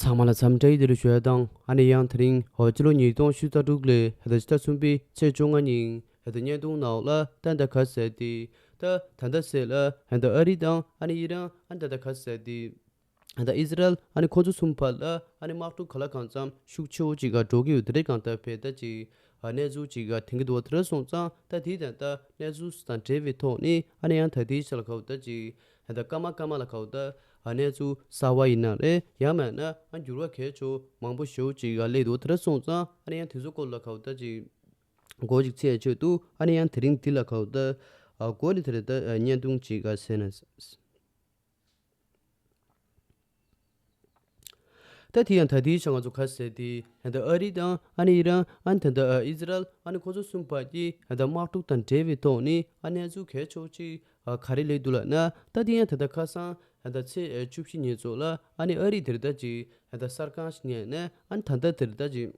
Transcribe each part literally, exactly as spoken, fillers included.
ཚང་མ་ལ་འཚམས་འདྲི་བདེ་ལེགས་ཞུ་ཡ་དང་ཨ་ནི་ཡང་དེ་རིང་ཧོ་སྤྱི་ལོ་ཉིས་སྟོང་ཉི་ཤུ་རྩ་དྲུག་ལོའི་ཧེ་ད་ཕྱི་ཟླ་གསུམ་པའི་ཚེས་བཅོ་ལྔ་ཉིན་ཧེ་ད་བརྙན་ཐུང་ནང་ལ་ད་ད་ག་ཟེར་ཏེ་ད་ད་ད་ཟེར་ལ་ཧེ་ད་ཨ་རི་དང་ཨ་ནི་ཨི་རན་ཨ་ནི་ད་ད་ག་ཟེར་ཏེ། ད་ཨི་ཟི་རལ་ཨ་ནི་ཁོ་ཚོ་གསུམ་བར་ལ་ཨ་ནི་དམག་འཁྲུག་ག་ལ་གང་འཚམ་ཤུགས་ཆེ་བོ་ཅིག་ག་འགྲོ་གི་ཡོད་དེ་འདྲའི་གང་ལྟར་བས་ད་ཅིག་གནས་ཚུལ་ཅིག་ག་ཐོན་གི་འདུག་བ། དེ་འདྲ་སོང་ཙང་ད་དེའི་དོན་དག་གནས་ཚུལ་དང་འབྲེལ་བའི་ཐོག་ནས་ཨ་ནི་ཡང་ད་དེའི་ཆ་ལ་ག་བ་ད་ཅིག་ད་སྐར་མ་སྐར་མ་ལ་ག་བ་ད་གནས་ཚུལ་གསར་བ་ཡིན་ན་རེད། ཡང་མེད་ན་ཨ་འགྱུར་བ་གལ་ཆེ་བོ་མང་པོ་ཞེ་བོ་ཅིག་ག་སླེབས་འདུག་དེ་འདྲ་སོང་ཙང་ཨ་ནི་ཡང་དེ་ཚོ་སྐོར་ལ་ག་བ་ད་ཅིག་མགོ་ཅིག་ཚོས་ཆེད་དུ་ཨ་ནི་ཡང་དེ་རིང་འདི་ལ་ག་བ་ད་མགོ་ནས་དེ་རེད་ད་བརྙན་ཐུང་ཅིག་ག་ཟེར་ན། ད་དེ་ཡང་ད་དེའི་ཆ་ང་ཚོ་ག་ཟེར་ཏེ་ད་ཨ་རི་དང་ཨ་ནི་ཨི་རན་ཨ་ནི་ད་ད་ཨི་ཟི་རལ་ཨ་ནི་ཁོ་ཚོ་གསུམ་བར་གྱི་ད་དམག་འཁྲུག་དང་འབྲེལ་བའི་ཐོག་ནས་ཨ་གནས་ཚུལ་གལ་ཆེ་བོ་ཅིག་ག་རེ་སླེབས་འདུག་ལབ་ན། ད་དེ་ཡང་ད་ད་ཁ་སང་ད་ཚེས་བཅུ་བཞི་ཉིན་ཚོ་ལ་ཨ་ནི་ཨ་རི་དེར་ད་ཅིག་ད་གསར་ཁང་ཞིག་ནས་ནས་ཨ་ནི་ད་ད་དེར་ད་ཅིག་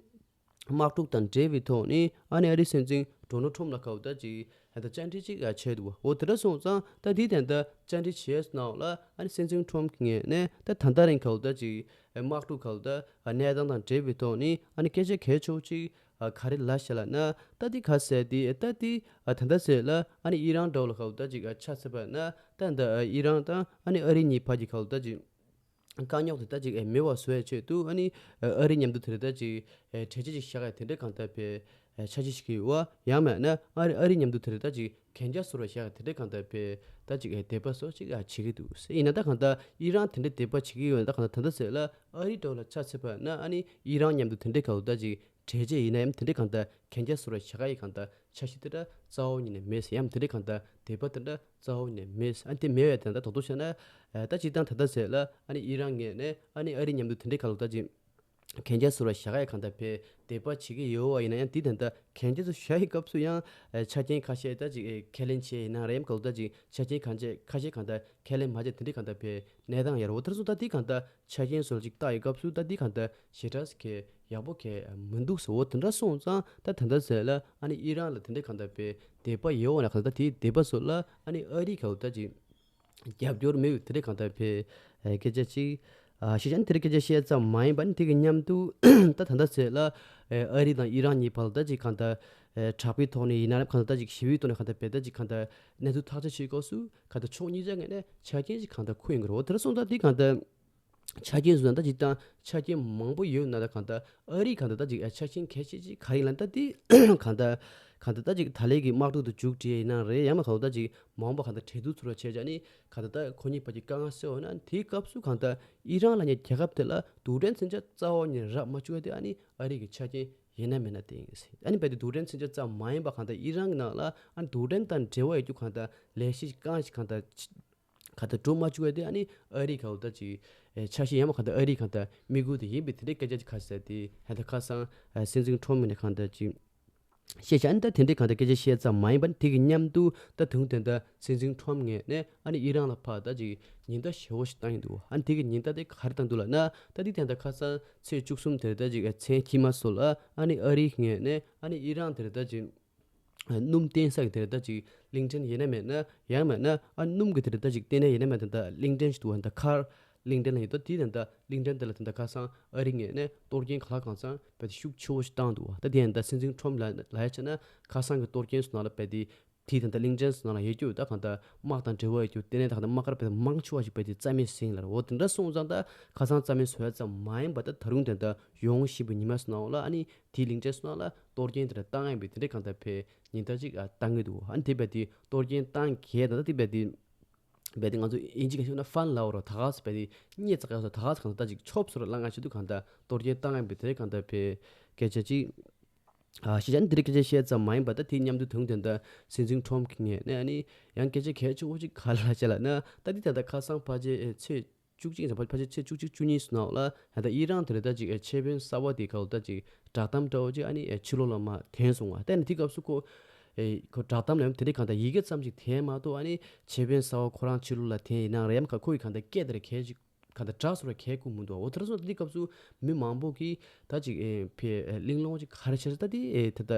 དམག་འཁྲུག་དང་འབྲེལ་བའི་ཐོག་ནས་ཨ་ནི་ཨ་རིའི་སྲིད་འཛིན་ཌོ་ནལ་ཊམ་ལ་ག་བ་ད་ཅིག་ད་བཅར་འདྲི་ཅིག་བྱས་འདུག་འོ་དེ་འདྲ་སོང་ཙང་ད་དེའི་དོན་དག་བཅར་འདྲི་བྱས་ནའང་ལ་ཨ་ནི་སྲིད་འཛིན་ཊམ་གྱི་ངོས་ནས་ད་ད་ལྟ་རིང་ག་བ་ད་ཅིག་དམག་འཁྲུག་ག་བ་ད་གནས་སྟངས་དང་འབྲེལ་བའི་ཐོག་ནས་ཨ་ནི་སྐད་ཆ་གལ་ཆེ་བོ་ཅིག་ག་རེ་ལབ་ཤག་ལབ་ན། ད་དེ་ག་ཟེར་ཏེ་ད་དེ་ད་ལྟ་ཟེར་ལ་ཨ་ནི་ཨི་རན་འདྲ་བོ་ལ་ག་བ་ད་ཅིག་ཆ་བཞག་པ་ན་ད་ད་ཨི་རན་དང་ཨ་ནི་ཨ་རི་གཉིས་བར་གྱི་ག་བ་ད་ཅིག་དཀའ་རྙོག་དེ་ད་ཅིག་ཨེ་མེད་པ་བཟོ་ཡ་ཆེད་དུ་ཨ་ནི་ཨ་རི་མཉམ་དུ་དེ་རེད་ད་ཅིག་ཨེ་གྲོས་ཆོད་ཅིག་བཞག་ཡ་དེ་འདྲའི་གང་ལྟར་བས་ཨེ་འཆར་གཞི་ཞིག་ཡོད་པ། ཡང་མེད་ན་ཨ་རི་ཨ་རི་མཉམ་དུ་དེ་རེད་ད་ཅིག་གན་རྒྱ་བཟོ་ར་བཞག་ཡ་དེ་འདྲའི་གང་ལྟར་བས་ད་ཅིག་ཨེ་དད་པ་བཟོ་ཅིག་ཨ་བྱེད་ཀྱི་འདུག་ཟེར། ཡིན་ན་ད་གང་ལྟར་ཨི་རན་དེ་འདྲའི་དད་པ་བྱེད་ཀྱི་ཡོད་ན་ད་གང་ལྟར་ད་ལྟ་ཟེར་ལ་ཨ་རི་འདྲ་བོ་ལ་ཆ་བཞག་པ་ན་ཨ་ནི་ཨི་རན་མཉམ་དུ་དེ་འདྲའི་ག་བ་ད་ཅིག་གྲོས་ཆོད་ཡིན་ན་ཡང་དེ་འདྲའི་གང་ལྟར་གན་རྒྱ་བཟོ་ར་བཞག་ཡ་གང་ལྟར་འཆར་གཞི་དེ་འདྲ་རྩ་བ་ཉིད་ནས་མེད་ཟེར། ཡང་དེ་འདྲའི་གང་ལྟར་དད་པ་དེ་འདྲ་རྩ་བ་ཉིད་ནས་མེད་ཟེར། ཨ་ནི་དེ་མེད་པའི་དོན་དག་ད་དུང་བཤད་ན་ཨ་ད་སྤྱིར་བཏང་ད་ལྟ་ཟེར་ལ་ཨ་ནི་ཨི་རན་ངོས་ནས་ཨ་ནི་ཨ་རི་མཉམ་དུ་དེ་འདྲའི་ག་བ་ད་ཅིག་གན་རྒྱ་བཟོ་ར་བཞག་ཡ་གང་ལྟར་བས་དད་པ་བྱེད་ཀྱི་ཡོད་པ་ཡིན་ན་ཡང་དེ་དོན་དག་གན་རྒྱ་བཟོ་བཞག་ཡའི་སྐབས་སུ་ཡང་ཆ་རྐྱེན་ཁ་ཤས་ད་ཅིག་ཁས་ལེན་བྱས་ཡིན་ན་རེད། ཡང་ག་བ་ད་ཅིག་ཆ་རྐྱེན་གང་ཅི་ཁ་ཤས་གང་ལྟར་ཁས་ལེན་མ་བྱས་དེ་འདྲའི་གང་ལྟར་བས་གནས་སྟངས་ཡར་འོ་དེར་སོང་ད་དེ་གང་ལྟར་ཆ་རྐྱེན་བཟོ་ཅིག་བལྟ་ཡི་སྐབས་སུ་ད་དེ་གང་ལྟར་ཞེ་དྲག་གི་ཡག་པོ་གི་མི་འདུག་ཟེར། འོ་དེ་འདྲ་སོང་ཙང་ད་ད་ལྟ་ཟེར་ལ་ཨ་ནི་ཨི་རན་ལ་དེ་འདྲའི་གང་ལྟར་བས་དད་པ་ཡོད་འོ་ན་གང་ལྟར་དེའི་དད་པ་སོགས་ལ་ཨ་ནི་ཨ་རི་ག་བ་ད་ཅིག་རྒྱབ་སྐྱོར་མེད་དེ་འདྲའི་གང་ལྟར་བས་སྐད་ཆ་ཅིག་ཨ་ཤེས་བྱ་ནི་དེ་འདྲའི་སྐད་ཆ་བཤད་ཙམ་མ་ཡིན་པ་ནི་དེ་གི་མཉམ་དུ་ད་ད་ལྟ་ཟེར་ལ་ཨ་རི་དང་ཨི་རན་གཉིས་བར་ལ་ད་ཅིག་གང་ལྟར་དྲག་པོའི་ཐོག་ནས་ཡིན་ན་རེད། གང་ལྟར་ད་ཅིག་ཞི་བའི་ཐོག་ནས་གང་ལྟར་བས་ད་ཅིག་གང་ལྟར་གནས་ཚུལ་ཐག་གཅོད་བྱེད་སྐབས་སུ་གང་ལྟར་ཕྱོགས་གཉིས་ཆ་ངོས་ནས་ཆ་རྐྱེན་ཅིག་གང་ལྟར་ཁུར་ཡོང་གི་རེད། འོ་དེ་འདྲ་སོང་ཙང་དེ་གང་ལྟར། ཆ་རྐྱེན་བཟོ་ན་ད་ཅིག་དང་ཆ་རྐྱེན་མང་པོ་ཡོད་ན་ད་གང་ལྟར་ཨ་རི་གང་ལྟར་ད་ཅིག་ཨ་ཆ་རྐྱེན་གལ་ཆེ་ཅིག་ག་རེ་ཡིན་ལབ་ན་ད་དེ་གང་ལྟར་གང་ལྟར་ད་ཅིག་ད་ལན་གྱི་དམག་འཁྲུག་ཏུ་མཇུག་སྒྲིལ་ཡིན་ན་རེད། ཡང་མ་གང་ལྟར་ད་ཅིག་མ་འོངས་པ་གང་ལྟར་འབྲེལ་གཏུག་ཚུར་བ་བྱས་ཀྱང་ནི་གང་ལྟར་ད་ཁོ་གཉིས་བར་གྱི་དཀའ་ངལ་སེལ་འོང་ན་དེའི་སྐབས་སུ་གང་ལྟར་ཨི་རན་ལབ་མཁན་རྒྱལ་ཁབ་དེ་ལ་རྡུལ་ཕྲན་མཚོན་ཆ་རྩ་བ་ནས་རག་མ་བཅུག་པ་དེ་ཨ་ནི་ཨ་རི་གི་ཆ་རྐྱེན་ཡིན་ན་མིན་ན་དེ་ཡིན་ཟེར། ཨ་ནི་རྦད་དེ་རྡུལ་ཕྲན་མཚོན་ཆ་ཙམ་མ་ཡིན་པ་གང་ལྟར་ཨི་རན་གྱི་ནང་ལ་ཨ་ནི་རྡུལ་ཕྲན་དང་འབྲེལ་བ་ཡོད་རྒྱུ་གང་ལྟར་ལས་གཞི་རྐང་ཞིག་གང་ལྟར་ག་ད་འགྲོ་མ་བཅུག་པ་དེ་ཨ་ནི་ཨ་རི་ག་བ་ད་ཅིག་ཨེ་ཆ་ཤས་ཡང་མ་ག་ད་ཨ་རི་ག་ད་དམིགས་ཡུལ་དེ་ཡིན་པའི་དེ་འདྲའི་སྐད་ཆ་ཅིག་ཁ་ཟེར་ཏེ་ཧ་ད་ཁ་སང་ཨེ་སྲིད་འཛིན་ཁྲོམ་མི་ནས་ག་ད་ཅིག་བཤད་བྱ་ཨ་ནི་ད་དེ་འདྲའི་ག་ད་སྐད་ཆ་བཤད་ཙམ་མ་ཡིན་པ་ནི་དེ་གི་མཉམ་དུ་ད་དུང་དེ་འདྲ་སྲིད་འཛིན་ཁྲོམ་ངོས་ནས་ཨ་ནི་ཨི་རན་ལ་ཕར་ད་ཅིག་ཉེན་བརྡ་ཞེ་བོ་ཞིག་བཏང་ཡིན་འདུག་ཨ་ནི་དེ་གི་ཉེན་བརྡ་དེ་ག་རེ་བཏང་འདུག་ལབ་ན་ད་དེ་དེ་འདྲ་ཁ་སང་ཚེས་བཅུ་གསུམ་དེར་ད་ཅིག་ཨེ་མཚན་ཁྱི་མ་སོ་ལ་ཨ་ནི་ཨ་རི་ངོས་ནས་ཨ་ནི་ཨི་རན་དེར་ད་ཅིག་སྣུམ་བཏོན་ས་གི་དེར་ད་ཅིག་གླིང་ཕྲན་ཡིན་ན་མེད་ན་ཡང་མེད་ན་ཨ་སྣུམ་གི་དེར་ད་ཅིག་བཏོན་ན་ཡིན་ན་མེད་ད་ད་གླིང་ཕྲན་ཞིག་འདུག་ད་མཁར་གླིང་ཕྲན་ལ་ཡོད་དོ། དེ་ད་ད་གླིང་ཕྲན་དེ་ལ་ད་ད་ཁ་སང་ཨ་རི་ངོས་ནས་གཏོར་སྐྱོན་ག་ལ་གང་ཚང་བས་ཤུགས་ཆེ་བོ་ཞིག་བཏང་འདུག་ད་དེ་ཡང་ད་སྲིད་འཛིན་ཁྲོམ་ལ་ལ་ཡ་བྱས་ན་ཁ་སང་གི་གཏོར་སྐྱོན་སོ་ནང་ལ་བས་དེ་དེ་ད་ད་གླིང་ཕྲན་སོ་ནང་ལ་ཡོད་རྒྱུ་ད་གང་ད་དམག་དང་འབྲེལ་བ་ཡོད་རྒྱུ་དེ་ནས་ད་གང་ད་དམག་སྒར་བས་མང་ཆེ་བ་ཞིག་བས་དེ་རྩ་མེད་ཟིན་ལ་རེད། འོ་དེ་འདྲ་སོང་ཙང་ད་ཁ་སང་རྩ་མེད་བཟོ་ཡ་ཙམ་མ་ཡིན་པ་ད་ད་རུང་དེ་ད་ཡོང་བཞིན་པའི་ཉི་མ་སོ་ནང་ལ་ཨ་ནི་དེའི་གླིང་ཕྲན་སོ་ནང་ལ་གཏོར་སྐྱོན་དེ་འདྲ་བཏང་ཡིན་པའི་དེ་འདྲའི་གང་ལྟར་བས་ཉེན་བརྡ་ཅིག་ཨ་བཏང་གི་འདུག་ཨ་ནི་དེ་བས་དེ་གཏོར་སྐྱོན་བཏང་གས་ད་ལྟ་དེ་བས་དེ་བས་དེ་ང་ཚོ་དབྱིན་ཇི་ག་ཤོད་ན་ཕན་ལའོ་རོ་ད་ག་ས་བས་དེ་རྙེད་ཙག་ཡོད་ས་ད་ག་ས་གང་ལྟར་ཅིག་ཆོབ་སོ་ར་ལ་ང་ཞིག་ཏུ་གང་ལྟར་གཏོར་སྐྱོན་བཏང་ཡིན་པའི་དེ་འདྲའི་གང་ལྟར་བས་སྐད་ཆ་ཅིག་ཨ་ཤེས་བྱ་ནི་དེ་འདྲའི་སྐད་ཆ་བཤད་ཙམ་མ་ཡིན་པ་ད་དེ་མཉམ་དུ་དུང་དེ་འདྲ་སྲིད་འཛིན་ཁྲོམ་གྱི་ངོས་ནས་ཨ་ནི་ཡང་སྐད་ཆ་གལ་ཆེ་བོ་ཅིག་ག་ལ་བཤད་ལ་ན་ད་དེ་ད་ལྟ་ཁ་སང་ཕལ་ཆེར་ཚེས་བཅུ་གཅིག་ཙམ་ཕལ་ཕལ་ཆེར་ཚེས་བཅུ་གཅིག་བཅུ་གཉིས་སུ་ནང་ལ་ད་ལྟ་ཨི་རན་དེ་རེད་ད་ཅིག་ཨེ་ཆེ་དཔོན་གསར་བ་དེ་ག་ལ་ད་ཅིག་བསྒྲགས་གཏམ་འདྲ་བོ་ཅིག་ཨ་ནི་ཨེ་ཕྱི་ལོགས་ལ་མར་འཐེན་སོང་བ། ད་ནི་དེ་སྐབས་སུ་ཁོ་ཨེ་ཁོ་བསྒྲགས་གཏམ་ལ་དེ་འདྲའི་གང་ལྟར་ཡི་གེ་ཙམ་ཅིག་འཐེན་མ་གཏོགས་ཨ་ནི་ཆེ་དཔོན་གསར་བ་ཁོ་རང་ཕྱི་ལོགས་ལ་འཐེན་ཡིན་ན་རེད་ཡམ་ཁ་ཁོ་ཡི་གང་ལྟར་སྐད་དེ་རེད་གལ་ཅིག་ ག་ད་དྲག་སོང་ར་ཁས་ཁུར་མི་འདུག་འོ་དེ་ར་སོང་དེ་སྐབས་སུ་མི་མང་པོ་གིས་ད་ཅིག་ཨེ་ཕེ་ཨེ་གླེང་སློང་ཅིག་ག་རེ་བྱས་ད་དེ་ཨེ་ད་ད་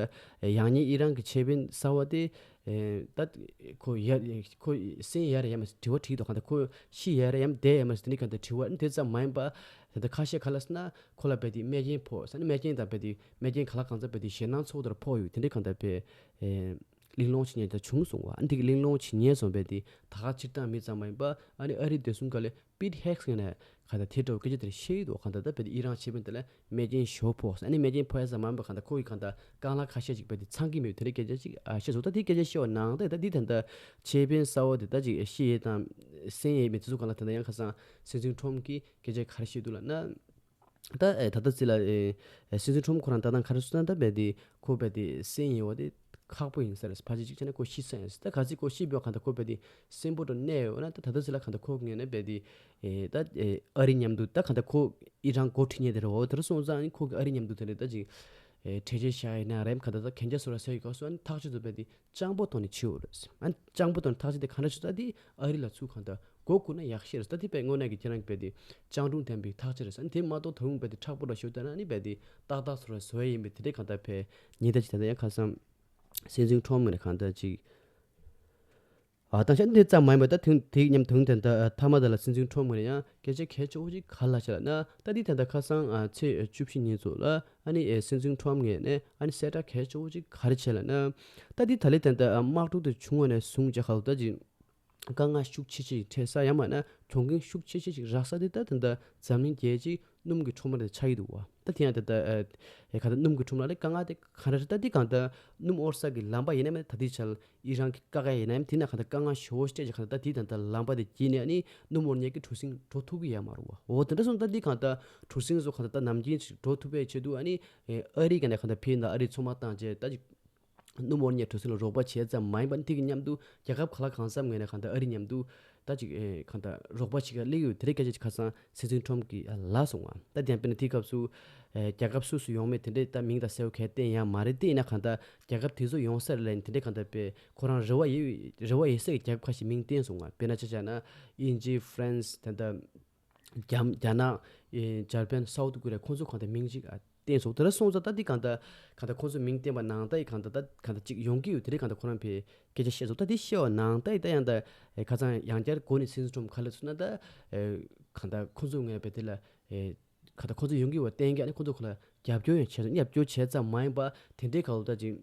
ཡང་ཉིན་ཨི་རན་གྱི་ཆེད་དཔོན་གསར་བ་དེ་ཨེ་ད་ཁོ་ཡ་ཁོ་སེམས་ཡ་རེ་ཡ་མ་དྲི་བ་དྲིས་འདུག་ག་ད་ཁོ་ཤི་ཡ་རེ་ཡ་མ་བསྡད་ཡ་མ་དེ་ནི་ག་ད་དྲི་བ་དེ་ཙམ་མ་ཡིན་པ་ད་ད་ཁ་ཤས་ག་ལ་སོང་ན་ཁོ་ལ་བས་དེ་རྨས་སྐྱོན་ཕོག་ས་ནི་རྨས་སྐྱོན་དང་བས་དེ་རྨས་སྐྱོན་ག་ལ་གང་ཚ་བས་དེ་ཞེད་སྣང་ཚོགས་དར་ཕོག་ཡོད་དེ་འདྲའི་གང་ལྟར་བས་ཨེ་གླེང་སློང་བྱེད་མཁན་དེ་བྱུང་སོང་བ། ཨ་ནི་དེ་གི་གླེང་སློང་བྱེད་མཁན་སོང་བས་དེ་ད་ག་སྤྱིར་བཏང་མི་ཙམ་མ་ཡིན་པ་ཨ་ནི་ཨ་རི་བདེ་སྲུང་ཁ་ལས་པིད་ཧེག་སི་ངོས་ནས་གང་ལྟར་དེ་འདྲ་བོ་སྐད་ཆ་དེ་བཤད་ཡོད་འདུག་གང་ལྟར་ད་བས་དེ་ཨི་རན་ཆེད་དཔོན་དེ་ལ་རྨས་སྐྱོན་ཞེ་པོ་ཕོག་སོང་། ཨ་ནི་རྨས་སྐྱོན་ཕོག་ཡ་ཙམ་མ་ཡིན་པ་གང་ལྟར་ཁོ་གི་གང་ལྟར་རྐང་ལག་ཁ་ཤས་ཅིག་བས་དེ་ཚང་གི་མེད་དེ་འདྲའི་སྐད་ཆ་ཅིག་ཨ་བཤད་སོང་། ད་དེ་སྐད་ཆ་བཤད་པ་ནང་ད་ད་དེ་ད་ལྟ་ཆེད་དཔོན་གསར་བ་དེ་ད་ཅིག་ཤི་ཡས་དང་གསན་ཡས་མེད་དེ་ཚོ་གང་ལ་ད་ལྟ་ཡང་ཁ་སང་སྲིད་འཛིན་ཁྲོམ་གྱིས་སྐད་ཆ་ག་རེ་བཤད་འདུག་ལབ་ན། ད་ཨེ་ད་ལྟ་ཚེ་ལ་ཨེ་ཨེ་སྲིད་འཛིན་ཁྲོམ་ཁོ་རང་ད་ལྟ་ག་རེ་ཟེར་ན་ད་བས་དེ་ཁོ་བས་དེ་གསན་ཡོད་པ་དེ་ཁག་པོ་ཡིན་ས་རེད། ཕལ་ཆེར་གཅིག་བྱས་ན་ཁོ་ཤི་ས་ཡིན་ས། ད་ག་ཚོད་ཁོ་ཤི་བའི་གང་ལྟར་ཁོ་བས་དེ་གསོན་པོ་འགྲོ་གནས་ཡོད་ན་ད་ད་ལྟ་ཚེ་ལ་གང་ལྟར་ཁོ་ངོས་ནས་བས་དེ་ཨེ་ད་ཨེ་ཨ་རི་མཉམ་དུ་ད་གང་ལྟར་ཁོ་ཨི་རན་འགོ་ཁྲིད་མཁན་དེ་རེད། འོ་དེ་ར་སོང་ཙང་ཨ་ནི་ཁོ་གི་ཨ་རི་མཉམ་དུ་དེ་འདྲ་ད་ཅིག་ཨེ་གྲོས་ཆོད་བཞག་ཡིན་ན་རེམ་གང་ལྟར་ད་གན་རྒྱ་སོ་ར་ཟེར་ཡོད་ག་སོ་ཨ་ནི་ཐག་གཅོད་དུ་བས་དེ་སྤྱང་པོ་ཐོག་ནས་བྱེད་འོ་རེད། ཨ་ནི་སྤྱང་པོ་ཐོག་ནས་ཐག་གཅོད་དེ་གང་འདྲ་བྱེད་ད་དེ་ཨ་རི་ལ་ཚུར་གང་ལྟར་སྒོ་ཁུར་ན་ཡག་ཤོས་རེད། ད་དེ་དཔེ་དངོས་གནས་ཀྱི་ཁྱེད་རང་གི་དཔེ་དེ་སྤྱང་གྲུང་ལྡན་པའི་ཐག་གཅོད་རེད་ཟེར། དེ་མ་གཏོགས་ད་རུང་དཔེ་དེ་མཁྲེགས་པོ་འདྲ་ཞུ་ལྟ་ན་ནི་དཔེ་དེ་ཏག་ཏག་བཟོ་ར་བཟོ་ཡ་ཡིན་པས་དེ་འདྲའི་གང་ལྟར་དཔེ་ཉེན་བརྡ་ཅིག་ད་ལྟ་ཡང་ཁ་སང་སྲིད་འཛིན་ཁྲོམ་ངོས་ནས་གང་ལྟར་ཅིག་ཨ་བཏང་ཤག་དེ་ཙམ་མ་ཡིན་པ་ད་དུང་དེ་མཉམ་དུང་དེ་འདྲ་མཐའ་མ་དེ་ལ་སྲིད་འཛིན་ཁྲོམ་ངོས་ནས་ཡང་སྐད་ཆ་གལ་ཆེ་བོ་ཅིག་ག་རེ་ལབ་ཤག་ལབ་ན། ད་དེ་ད་ལྟ་ཁ་སང་ཨ་ཚེས་བཅུ་བཞི་ཉིན་ཚོ་ལ་ཨ་ནི་ཨེ་སྲིད་འཛིན་ཁྲོམ་ངོས་ནས་ཨ་ནི་གསལ་བསྒྲགས་གལ་ཆེ་བོ་ཅིག་ག་རེ་བྱས་ལབ་ན། ད་དེ་ད་ལྟའི་ད་ལྟ་ཨ་དམག་འཁྲུག་དེ་བྱུང་བ་ནས་བཟུང་བྱས་ཁ་ལོ་ད་ཅིག་དཀའ་ངལ་ཤུགས་ཆེ་ཆེ་ཞིག་འཕྲད་ས་ཡང་མིན་ན་གྱོང་གུན་ཤུགས་ཆེ་ཆེ་ཞིག་རག་ས་དེ་ད་ད་ལྟ་འཛམ་གླིང་རྒྱལ་སྤྱིའི་སྣུམ་གྱི་ཁྲོམ་ར་དེ་ཆགས་ཀྱི་འདུག་བ། ད་དེ་ཡང་ད་ལྟ་ཨ་ཨེ་ག་ད་སྣུམ་གྱི་ཁྲོམ་ར་ལ་དཀའ་ངལ་དེ་ག་རེ་རེད། ད་དེ་གང་ལྟར་སྣུམ་དབོར་ས་གི་ལམ་པ་ཡིན་ན་མིན་ན་ད་དེ་ཆ་ལ་ཨི་རན་གྱི་བཀག་ཡ་ཡིན་ན་མིན་དེ་ན་གང་ལྟར་དཀའ་ངལ་ཞེ་པོ་ཞིག་འཕྲད་ཀྱི་གང་ལྟར་ད་དེ་ད་ལྟ་ལམ་པ་དེ་བརྒྱུད་ནས་ཨ་ནི་སྣུམ་དབོར་མཁན་གྱི་གྲུ་གཟིངས་འགྲོ་ཐུབ་ཀྱི་ཡོད་མ་རེད་བ། འོ་དེ་འདྲ་སོང་ད་དེ་གང་ལྟར་གྲུ་གཟིངས་སོགས་གང་ལྟར་ད་ནམ་རྒྱུན་ཞིག་འགྲོ་ཐུབ་པའི་ཆེད་དུ་ཨ་ནི་ཨེ་ཨ་རི་ག་ནས་གང་ལྟར་ཕེབས་ན་ཨ་རི་ཚོང་པ་བཏང་བྱས་ད་ཅིག་སྣུམ་དབོར་མཁན་གྲུ་གཟིངས་ལ་རོགས་པ་བྱས་ཙམ་མ་ཡིན་པ་ནི་དེ་གི་མཉམ་དུ་རྒྱལ་ཁབ་ག་ལ་གང་འཚམ་ངོས་ནས་གང་ལྟར་ཨ་རི་མཉམ་དུ་ད་ཅིག་ཨེ་གང་ལྟར་རོགས་པ་བྱེད་ག་སླེབས་ཡོད་དེ་འདྲའི་སྐད་ཆ་ཅིག་ཁ་སང་སྲིད་འཛིན་ཁྲོམ་གྱིས་ལབ་སོང་བ། ད་དེ་ཡང་དཔེར་ན་དེའི་སྐབས་སུ་ཨེ་རྒྱལ་ཁབ་སུ་སུ་ཡོང་མེད་དེ་འདྲའི་ད་མིང་དང་གསལ་པོ་གས་བསྟན་ཡ་མ་རེད། དེ་ཡིན་ན་གང་ལྟར་རྒྱལ་ཁབ་དེ་ཚོ་ཡོང་ས་རེད་ལབ་ནས་དེ་འདྲའི་གང་ལྟར་དཔེ་ཁོ་རང་རེ་བ་ཡོད་རེ་བ་ཡོད་ས་གི་རྒྱལ་ཁབ་ཁ་ཤས་མིང་བསྟན་སོང་བ། དཔེར་ན་ཆ་བཞག་ན་དབྱིན་ཇི་ཧྥ་རན་སི་ད་ལྟ་རྒྱ་རྒྱ་ནག་ཨེ་འཇར་པན་སའུ་ཐི་ཀོ་རི་ཡ་ཁོང་ཚོ་གང་ལྟར་མིང་གཅིག་ཨ་བསྟན་སོང་། དེ་འདྲ་སོང་ཙང་ད་འདི་གང་ལྟར་གང་ལྟར་ཁོང་ཚོ་མིང་བསྟན་པ་ནང་ལྟར་གང་ལྟར་ད་གང་ལྟར་གཅིག་ཡོང་གི་ཡོད་དེ་རེད། གང་ལྟར་ཁོ་རང་ཕའི་སྐད་ཆ་བཤད་སོང་། ད་འདི་བཤད་པ་ནང་ལྟར་ད་ཡང་ད་ཨེ་ཁ་སང་ཡང་བསྐྱར་འགོ་ནས་སྲིད་འཛིན་ཁྲོམ་ག་ལ་ཚུད་ན་ད་ཨེ་གང་ལྟར་ཁོང་ཚོ་ངོས་ནས་དེ་ལ་ཨེ་གང་ལྟར་ཁོང་ཚོ་ཡོང་གི་ཡོད་པ་བསྟན་གྱི་ཨ་ནི་ཁོང་ཚོ་གང་ལ་རྒྱབ་སྐྱོར་ཡང་བྱས་སོང་། རྒྱབ་སྐྱོར་བྱས་ཙམ་མ་ཡིན་པ་དེ་འདྲའི་གང་ལ་ད་ཅིག་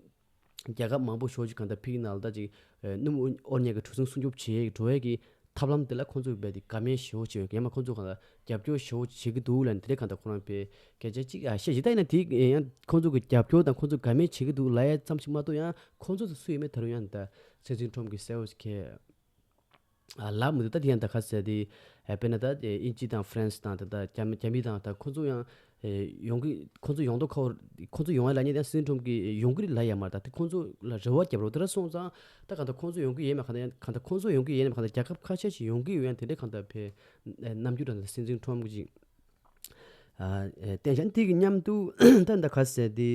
རྒྱལ་ཁབ་མང་པོ་ཞེ་པོ་ཅིག་གང་ལྟར་ཕ་གི་ནང་ལ་ད་ཅིག་ཨ་སྣུམ་དབོར་མཁན་གྱི་གྲུ་གཟིངས་སྲུང་སྐྱོབ་བྱེད་འགྲོ་ཡས་ཀྱི་ཐབས་ལམ་དེ་ལ་ཁོང་ཚོས་རྦད་དེ་དགའ་མོས་ཞེ་པོ་བྱེད་ཡོད། ཡང་མ་ཁོང་ཚོ་གང་ལ་རྒྱབ་སྐྱོར་ཞེ་པོ་བྱེད་ཀྱི་འདུག་ལབ་ནས་དེ་འདྲའི་གང་ལྟར་ཁོ་རང་ཕའི་སྐད་ཆ་ཅིག་ཨ་བཤད་ཅིག་ད་ཡིན་ན་དེ་ཡང་ཁོང་ཚོ་གི་རྒྱབ་སྐྱོར་དང་ཁོང་ཚོ་དགའ་མོས་བྱེད་ཀྱི་འདུག་ལབ་ཡས་ཙམ་ཞིག་མ་གཏོགས་ཡང་ཁོང་ཚོ་དེ་སུ་ཡིན་མིན་ད་རུང་ཡང་ད་སྲིད་འཛིན་ཁྲོམ་གྱིས་གསལ་པོ་ཞིག་གས་ཨ་ལབ་མི་འདུག་ད་དེ་ཡང་ད་ག་ཟེར་དེ་ཨ་དཔེར་ན་ད་ཨེ་དབྱིན་ཇི་དང་ཧྥ་རན་སི་དང་ད་ད་རྒྱ་མི་རྒྱ་མི་དང་ད་ཁོང་ཚོ་ཡང་ཨེ་ཡོང་གི་ཁོང་ཚོ་ཡོང་མདོག་ཁ་པོ་ཁོང་ཚོ་ཡོང་ཡ་ལབ་མཁན་དེ་སྲིད་འཛིན་ཁྲོམ་གྱིས་ཡོང་གི་རེད་ལབ་ཡ་མ་རེད། ད་དེ་ཁོང་ཚོ་ལ་རེ་བ་བརྒྱབ་རོགས་དེ་འདྲ་སོང་ཙང་ད་གང་ལྟར་ཁོང་ཚོ་ཡོང་གི་ཡོད་མེད་གང་ལྟར་ཡང་གང་ལྟར་ཁོང་ཚོ་ཡོང་གི་ཡོད་མེད་གང་ལྟར་རྒྱལ་ཁབ་ཁ་ཤས་ཤིག་ཡོང་གི་ཡོད་ཡང་དེ་འདྲའི་གང་ལྟར་ཕའི་ཨེ་རྣམ་འགྱུར་དང་སྲིད་འཛིན་ཁྲོམ་གྱི་ཅིག་ཨ་ཨེ་བསྟན་བྱ་དེ་གི་མཉམ་དུ་ད་ད་ག་ཟེར་དེ་